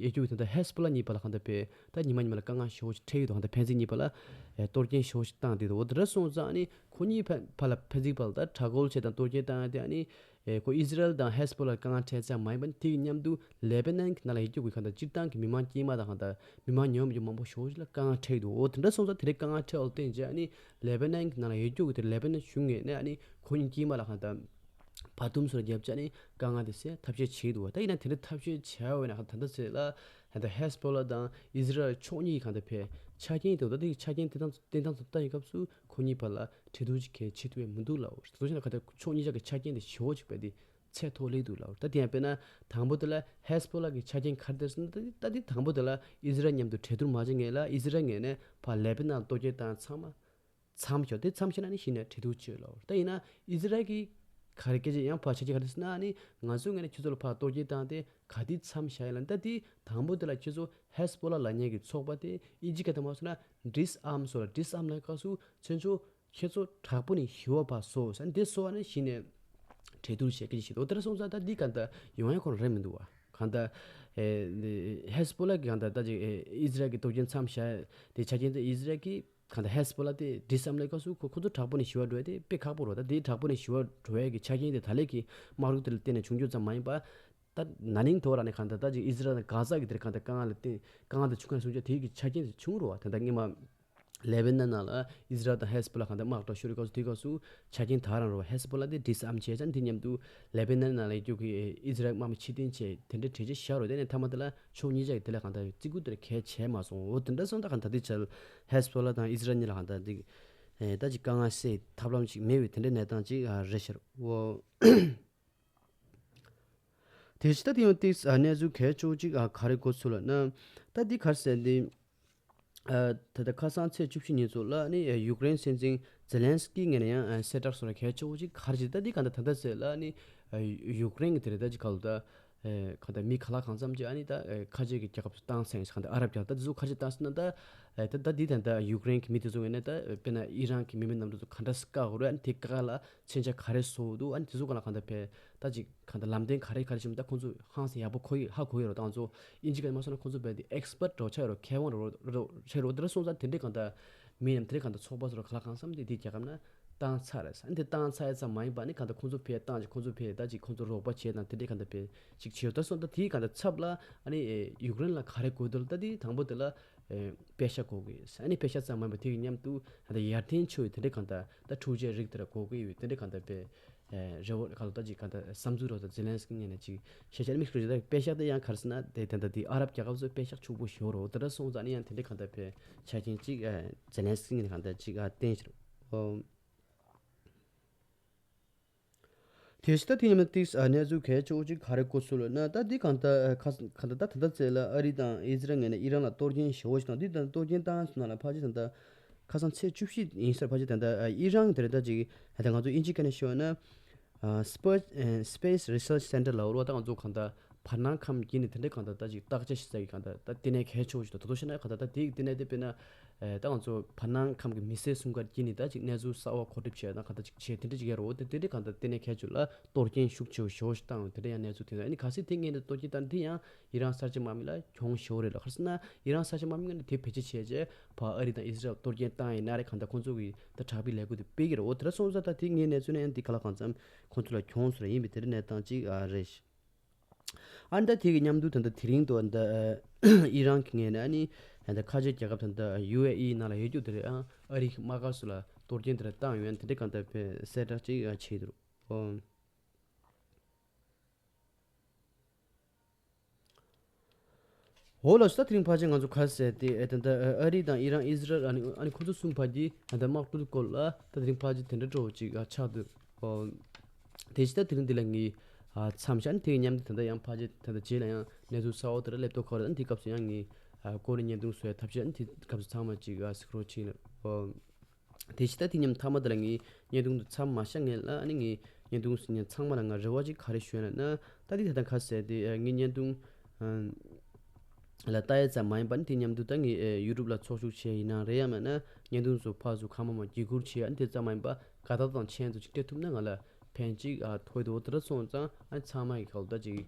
ཡོད་ཀྱི་ད་ལྟ་ཧེ་སི་བྷོ་ལ་གཉིས་པ་ལ་གང་ལྟར་པས་ད་ཉི་མ་ཉི་མ་ལ་དཀའ་ངལ་ཞེ་བོ་ཞིག་འཕྲད་ཡོད་དང་ད་ཕན་ཚུན་གཉིས་པ་ལ་ཨེ་གཏོར་སྐྱོན་ཞེ་བོ་ཞིག་བཏང་བསྡད་འདུག་འོ་དེ་འདྲ་སོང་ཙང་ཨ་ནི་ཁོ་གཉིས་ཕ་ཕ་ལ་ཕན་ཚུན་བར་ལ་ད་དྲག་རྒོལ་བྱས་དང་གཏོར་སྐྱོན་བཏང་ཡ་དེ་ཨ་ནི། ཨེ་ཁོ་ཨི་ཟི་རལ་དང་ཧེ་སི་བྷོ་ལ་དཀའ་ངལ་འཕྲད་ཙམ་མ་ཡིན་པར་དེ་གི་མཉམ་དུ་ལེ་བྷ་ནན་གྱི་ནང་ལ་ཡོད་རྒྱུ་གི་གང་ལྟར་སྤྱིར་བཏང་གི་མི་མང་དཀྱུས་མ་དང་གང་ལྟར་མི་མང་ཉུང་ཉུང་མང་པོ་ཞེ་པོ་ཞིག་ལ་དཀའ་ངལ་འཕྲད་ཀྱི་འདུག་འོ་དེ་འདྲ་སོང་ཙང་དེ་རིང་དཀའ་ངལ་འཕྲད་འོ་བརྟེན་བྱས་ཨ་ནི་ལེ་བྷ་ནན་གྱི་ནང་ལ་ཡོད་རྒྱུ་གི་དེ་ལེ་བྷ་ནན་གཞུང་ངོས་ནས་ཨ་ནི་ཁོ་གཉིས་དཀྱུས་མ་ལ་གང་ལྟར་བར་འདུམ་སོགས་ལ་བརྒྱབ་བྱས་ཨ་ནི་དཀའ་ངལ་དེ་སེལ་ཐབས་ཤེས་བྱེད་ཀྱི་འདུག་བ། ད་ཡིན་ན་དེ་འདྲ་ཐབས་ཤེས་བྱས་པ་ཡིན་ན་ད་ལྟ་ཚེ་ལ་ད་ལྟ་ཧེ་སི་བྷོ་ལ་དང་ཨི་ཟི་རལ་ཕྱོགས་གཉིས་ཀྱི་གང་ལྟར་ཕའི་ཆ་རྐྱེན་དེ་འདུག་ད་དེ་གི་ཆ་རྐྱེན་དེ་དང་དེ་དང་དུ་ལྟ་ཡི་སྐབས་སུ། ཁོ་གཉིས་བར་ལ་འབྲེལ་གཏུག་ཅིག་གལ་ཆེ་ཐུབ་པའི་མི་འདུག་ལབ། དེ་ཚོ་ཕྱིན་ན་ཁ་ཐག་ཕྱོགས་གཉིས་ཆ་གི་ཆ་རྐྱེན་དེ་ཞེ་བོ་ཅིག་བས་དེ་ཚད་མཐོ་སླེབས་འདུག་ལབ། ད་དེ་ཡང་དཔེར་ན་དང་པོ་དེ་ལ་ཧེ་སི་བྷོ་ལ་གི་ཆ་རྐྱེན་ག་རེ་དེ་ཟེར་ན་ད་དེ་དང་པོ་དེ་ལ་ཨི་ཟི་རལ་མཉམ་དུ་གྲོས་བསྡུར་མ་བྱེད་ངེས་ལ་ཨི་ཟི་རལ་ངོས་ནས་ཕར་ལེ་བྷ་ནན་གཏོར་སྐྱོན་བཏང་ཚང་མ་མཚམས་བཞག་དེ་མཚམས་བཞག་ན་ནི་གཞི་ནས་གྲོས་བསྡུར་བྱོས་ལབ། ད་ཡིན་ན་ཨི་ཟི་རལ་གི་ག་རེ་སྐད་ཆ་ཡང་ཕར་ཆ་རྐྱེན་ག་རེ་ཟེར་ན་ནི་ང་ཚོ་ངོས་ནས་ཁྱོད་ཚོ་ལ་ཕར་གཏོར་སྐྱོན་བཏང་སྟེ་ག་དུས་མཚམས་བཞག་ཡིན་ལ་ད་དེ་དང་པོ་དེ་ལ་ཁྱོད་ཚོ་ཧེ་སི་བྷོ་ལ་ལབ་མཁན་གྱི་ཚོགས་པ་དེ་ཨིན་ཇི་སྐད་དུ་མ་སོང་ན་ཌི་སི་ཨརམ་སོགས་ལ་ཌི་སི་ཨརམ་ལབ་སྐབས་སུ་ཚུན་ཆོད་ཁྱེད་ཚོ་དྲག་པོ་ནས་ཞི་བ་བ་བཟོ་ཟེར་འདི་བཟོ་བ་ནི་གཞི་ནས་གྲོས་བསྡུར་བྱེད་ཀྱི་ཞིག་འདུག་དེར་སོང་ཙང་ད་འདི་ག་འདྲ་ཡོང་ཡ་ཁོ་རང་རེད་མི་འདུག་བ། གང་ལྟར་ཨེ་ཧེ་སི་བྷོ་ལ་གི་གང་ལྟར་ད་ཅིག་ཨེ་ཨི་ཟི་རལ་གི་གཏོར་སྐྱོན་མཚམས་བཞག་དེ་ཆ་རྐྱེན་དེ་ཨི་ཟི་རལ་གི་གང་ལྟར་ཧེ་སི་བྷོ་ལ་དེ་འདི་བསམ་བློའི་སྐབས་སུ་ཁོ་ཁོ་ཚོ་དྲག་པོ་ནས་ཞི་བ་འགྲོ་ཡ་དེ་དཔེ་ཁག་པོ་རེད། ད་དེ་དྲག་པོ་ནས་ཞི་བ་འགྲོ་ཡ་གི་ཆ་རྐྱེན་དེ་ད་ལས་ཀྱི་དམག་འཁྲུག་དེ་ལ་བརྟེན་ནས་བྱུང་རྒྱུ་ཙམ་མ་ཡིན་པ། ད་ན་ནིང་དོ་ར་ནས་གང་ལྟར་ད་ཅིག་ཨི་ཟི་རལ་དང་གྷ་ཟ་གི་དེར་གང་ལྟར་དཀའ་ངལ་ལ་བརྟེན་དཀའ་ངལ་དང་ཆུང་ཁ་སོང་ཅག་དེ་གི་ཆ་རྐྱེན་དེ་བྱུང་རུང་བ་ད་ལྟ་སྔོན་མ་ལེ་བྷ་ནན་ནང་ལ་ཨི་ཟི་རལ་དང་ཧེ་སི་བྷོ་ལ་གང་ལྟར་དམག་འཁྲུག་ཤོར་བའི་སྐབས་སུ་དེའི་སྐབས་སུ་ཆ་རྐྱེན་ད་རང་རུང་བ་ཧེ་སི་བྷོ་ལ་དེ་ཌི་སི་ཨརམ་བྱས་ཙང་དེ་མཉམ་དུ་ལེ་བྷ་ནན་ནང་ལ་ཡོད་རྒྱུ་གི་ཨི་ཟི་རལ་དམག་མི་ཕྱིར་འཐེན་བྱས་དེ་འདྲའི་གྲོས་ཆོད་བཞག་རུང་དེ་ནས་མཐའ་མ་དེ་ལ་ཕྱོགས་གཉིས་ཆ་གི་དེ་ལ་གང་ལྟར་བརྩི་བཀུར་དེ་ལ་གལ་བྱས་མ་སོང་། འོ་དེ་འདྲ་སོང་ད་གང་ལྟར་དེ་ཆ་ཧེ་སི་བྷོ་ལ་དང་ཨི་ཟི་རལ་གཉིས་ལ་གང་ལྟར་དེ་ད་ཅིག་དཀའ་ངལ་སེལ་ཐབས་ལམ་ཅིག་མེད་པའི་དེ་འདྲའི་གནས་སྟངས་ཅིག་རེད་ཤག་འོ། དེ་བཞིན་ད་དེ་ཡང་ཏིག་ཨ་གནས་ཚུལ་གལ་ཆེ་བོ་ཅིག་ཨ་ག་རེ་གོ་ཚུལ་ལབ་ན། ད་འདི་ག་རེ་ཟེར་འདི། ཨ་ད་ལྟ་ཁ་སང་ཚེས་བཅུ་བཞི་ཉིན་ཚོ་ལ་ནི་ཡུཀ་རེན་སྲིད་འཛིན་ཛེ་ལན་སི་ཀི་ངོས་ནས་ཡང་ཨ་གསལ་བསྒྲགས་སོགས་ལ་གལ་ཆེ་བོ་ཅིག་ག་རེ་ཅིག་ད་འདི་ག་ད་ད་ལྟ་ཟེར་ལ་ནི་ཨ་ཡུཀ་རེན་གྱི་དེ་རེད་ད་ཅིག་ག་ལ་ད་ཨ་ག་ད་མི་ག་ལ་གང་འཚམ་ཅིག་ཨ་ནི་ད་ཨ་ཁ་ཆེ་གི་རྒྱལ་ཁབ་སུ་བཏང་སེང་ཞིག་ག་ད་ཨ་རབ་རྒྱལ་ད་འདི་ཚོ་ག་རེ་ཅིག་བཏང་སེང་ན་ད་ཨ་ད་ད་འདི་ད་ད་ཡུཀ་རེན་གྱི་མི་དེ་ཚོ་ངོས་ནས་ད་དཔེར་ན་ཨི་རན་གྱི་མི་མེད་གནམ་གྲུ་ཚོ་ག་འདྲ་སེ་བཀག་དགོས་རེད་ཨ་ནི་དེ་བཀག་ལ། མཚོན་ཆ་ག་རེ་བཟོ་འདུག་ཨ་ནི་དེ་ཚོ་ག་ལ་གང་ལྟར་བས་ད་ཅིག་གང་ལྟར་ལམ་སྟོན་ག་རེ་ག་རེ་བྱུང་ད་ཁོང་ཚོ་ཧང་སང་ཡག་པོ་གོ་ཡི་ཧ་གོ་ཡི་རོ། ད་ང་ཚོ་ཨིན་ཇི་སྐད་མ་སོང་ན་ཁོང་ཚོ་བས་དེ་ཨེག་སི་པར་ཊི་རོ་ཆགས་ཡོད་རོ་མཁས་དབང་རོ་རོ་ཆགས་ཡོད་རོ། དེ་འདྲ་སོང་ཙང་དེ་འདྲའི་གང་ལྟར་མི་རྣམས་དེ་འདྲའི་གང་ལྟར་ཚོགས་པ་ཚོ་རོ་ག་ལ་གང་བསམ་དེ་དེ་རྒྱལ་ཁབ་ན་བཏང་ཚར་རེད། ཨ་ནི་དེ་བཏང་ཚར་ཡ་ཙམ་མ་ཡིན་པ་ནི་གང་ལྟར་ཁོང་ཚོ་བས་བཏང་ཅིག་ཁོང་ཚོ་བས་ད་ཅིག་ཁོང་ཚོ་རོགས་པ་བྱས་དང་དེ་འདྲའི་གང་ལྟར་བས་ཅིག་བྱས་ཡོད། ད་སོང་ད་དེའི་གང་ལྟར་ཚབ་ལ་ཨ་ནི་ཡུཀ་རེན་ལ་ག་རེ་དགོས་འདུག་ད་དེ་དང་པོ་དེ་ལ། ཨེ་པེ་ཤ་དགོས་ཀྱི་ཡོད། ཨ་ནི་པེ་ཤ་ཙམ་མ་ཡིན་པར་དེ་གི་མཉམ་དུ་ད་ལྟ་ཡར་ཐོན་ཕྱོགས་ཡི་དེ་འདྲའི་གང་ལྟར་ད་འཕྲུལ་ཆས་རིགས་དེ་འདྲ་དགོས་ཀྱི་ཡོད། དེ་འདྲའི་གང་ལྟར་པའི་ཨེ་རེ་བ་གང་ལྟར་ད་ཅིག་གང་ལྟར་བསམ་ཚུལ་རོགས་དང་ཛེ་ལན་སི་ཀི་ངོས་ནས་ཅིག་བཤད་བྱ་ནི་མི་ཤེས་རེད། ད་པེ་ཤ་དེ་ཡང་ག་རེ་ཟེར་ན་དེ་ད་ལྟ་དེ་ཨ་རབ་རྒྱལ་ཁབ་ཚོ་པེ་ཤ་ཕྱུག་པོ་ཞེ་པོ་རེད། དེ་འདྲ་སོང་ཙང་ནི་ཡང་དེ་འདྲའི་གང་ལྟར་པའི་ཆ་རྐྱེན་ཅིག་ཨེ་ཛེ་ལན་སི་ཀི་ངོས་ནས་གང་ལྟར་ཅིག་ཨ་བསྟན་ཕྱིར། ཨོ། དེ་བཞིན་ད་དེ་ཡིན་ན་ཏིག་ཨ་གནས་ཚུལ་གལ་ཆེ་བོ་ཅིག་ག་རེ་གོ་ཚུལ་ལབ་ན། ད་འདི་གང་ལྟར་ཨ་ཁ་གང་ལྟར་ད་ད་ལྟ་ཚེ་ལ་ཨ་རི་དང་ཨི་ཟི་རལ་ངོས་ནས་ཨི་རན་ལ་གཏོར་སྐྱོན་ཞེ་བོ་ཞིག་དང་འདི་ད་གཏོར་སྐྱོན་བཏང་སོང་ན་ལ་ཕལ་ཆེར་ད་ལྟ་ཁ་སང་ཚེས་བཅུ་བཞི་ཡིན་སར་ཕལ་ཆེར་ད་ལྟ་ཨ་ཨི་རན་དེ་རེད་ད་ཅིག་ད་ང་ཚོ་དབྱིན་ཇི་སྐད་ནས་ཤོད་ན་ཨ་Space Space Research Center ལབ་རོགས། ད་ང་ཚོ་གང་ལྟར་བར་སྣང་ཁམས་ཀྱི་ནི་དེ་འདྲའི་གང་ལྟར་ད་ཅིག་བརྟག་དཔྱད་ཞིག་བྱས་ཀྱི་གང་ལྟར་ད་ལྟེ་གནས་གལ་ཆེ་བོ་ཞིག་ད་དོ་དོ་ཤེས་ན་གང་ལྟར་ད་དེ་ཡི་ལྟེ་གནས་དེ་དཔེར་ན། ཨེ་ད་ང་ཚོ་བར་སྣང་ཁམས་ཀྱི་མི་སེར་གསུམ་ཀ་དཀྱིལ་ནས་ད་ཅིག་གནས་ཚུལ་གསར་བ་མཁོ་སྒྲུབ་བྱས་དང་གང་ལྟར་ཅིག་བྱས་དེ་འདྲ་ཅིག་ཡོད་རེད། འོ་དེ་དེ་འདྲའི་གང་ལྟར་ལྟེ་གནས་ཁྱད་ཆོས་ལ་གཏོར་སྐྱོན་ཤུགས་ཆེ་བ་ཞེ་པོ་ཞིག་བཏང་ཡོད། དེ་འདྲ་ཡང་གནས་ཚུལ་ཐོན་ཡོད། ཨ་ནི་གལ་སྲིད་དེ་ངོས་ནས་གཏོར་སྐྱོན་བཏང་དེ་ཡང་ཨི་རན་ས་ཆ་དམག་མི་ལ་གྱོང་ཞེ་པོ་རེད་ལ། ག་རེ་ཟེར་ན་ཨི་རན་ས་ཆ་དམག་མི་ངོས་ནས་དེ་བེད་སྤྱོད་བྱས་རྗེས་ཕར་ཨ་རི་དང་ཨི་ཟི་རལ་གཏོར་སྐྱོན་བཏང་ཡིན་ན་རེད། གང་ལྟར་ཁོང་ཚོ་གིས་ད་དྲག་པོའི་ལས་འགུལ་དེ་སྤེལ་གྱི་རེད། འོ་དེ་འདྲ་སོང་ཙང་ད་དེ་ངའི་གནས་ཚུལ་ནས་ཡང་དེ་ག་ལ་གང་འཚམ་ཁོང་ཚོ་ལ་གྱོང་ཞེ་པོ་རེད། ཡིན་པའི་དེ་འདྲའི་གནས་སྟངས་ཅིག་ཨ་རེད། ཨ་ནི་ད་དེ་གི་མཉམ་དུ་ད་ལྟ་དེ་རིང་དུ་ད་ཨི་རན་གྱི་ངོས་ནས་ཨ་ནི་ད་ཁ་ཆེ་རྒྱལ་ཁབ་ད་ལྟ་ཡུ་ཨེ་ཨི་ནང་ལ་ཡོད་རྒྱུ་དེ་རེད། ཨ་ཨ་རི་གི་དམག་སྒར་སོགས་ལ་གཏོར་སྐྱོན་དེ་འདྲ་བཏང་ཡོད། ཨ་ནི་དེ་འདྲ་གང་ལྟར་བྱས་གསལ་བསྒྲགས་ཅིག་བྱས་འདུག་འོ་ལགས་སོ། ད་དེ་རིང་ཕལ་ཆེར་ང་ཚོ་ག་རེ་ཟེར་དེ་ཨེ་ད་ལྟ་ཨ་རི་དང་ཨི་རན་ཨི་ཟི་རལ་ཨ་ནི་ཨ་ནི་ཁོ་ཚོ་གསུམ་བར་གྱི་ད་ལྟ་དམག་འཁྲུག་སྐོར་ལ་ད་དེ་རིང་ཕལ་ཆེར་དེ་འདྲ་འདྲ་བོ་ཅིག་ཨ་ཆགས་འདུག་འོ། དེ་བཞིན་ད་དེ་རིང་འདི་ལ་ངས་ཨ་མཚམས་བཞག་ནས་དེ་གི་མཉམ་དུ་ད་ལྟ་ཡང་ཕལ་ཆེར་ད་ལྟ་རྗེས་ལ་ཡང་གནས་ཚུལ་གསར་བ་དེ་འདྲ་སླེབས་ཐུབ་ཁག་རེད། ཨ་ནི་དེའི་སྐབས་སུ་ཡང་ངས་ཨ་སྐོར་ནས་བརྙན་ཐུང་བཟོ་ཡ་ཐབས་ཤེས། ཨ་ནི་དེའི་སྐབས་སུ་ཚང་མ་ཅིག་ཨ་གཟིགས་རོགས་བྱེད། ཨོ། དེ་བཞིན་ད་དེ་མཉམ་མཐའ་མ་དེ་ལ་ངས་བརྙན་ཐུང་དེ་མཚམས་མ་བཞག་ངེས་ལ། ཨ་ནི་ངས་བརྙན་ཐུང་ཟིན་མཁན་ཚང་མ་ལ་ང་རེ་བ་ཅིག་ག་རེ་ཞུ་ཡ་ལབ་ན། ད་འདི་ད་ལྟ་ག་ཟེར་དེ་ཨ་ངས་བརྙན་ཐུང་ཨ་ ལ་ལྟ་ཡ་ཙམ་མ་ཡིན་པ་ནི་དེ་མཉམ་དུ་ད་ངས་ཨེ་ཡུ་ཊུབ་ལ་ཚོགས་ཞུགས་བྱས་ཡིན་ན་རེད་ཡ་མེད་ན་བརྙན་ཐུང་ཚོ་ཕར་ཚུར་ཁ་མ་མ་བརྒྱུད་བསྐུར་བྱས་ཡ་ནི་དེ་ཙམ་མ་ཡིན་པ་དགའ་ཐག་དང་མཆན་ཚོ་ཅིག་སྤྲད་ཐུབ་ན་ང་ལ་ཕན་ཅིག་ཨ་ཐོགས་འདུག་དེ་འདྲ་སོང་ཙང་ཨ་ཚང་མ་གི་ཁ་ལ་ད་ཅིག་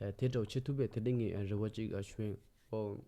ཨེ་དེ་འདྲ་བོ་བྱེད་ཐུབ་པས་དེ་འདྲ་ངས་རེ་བ་ཅིག་ཨ་ཞུ་ཡིན། ཨོ།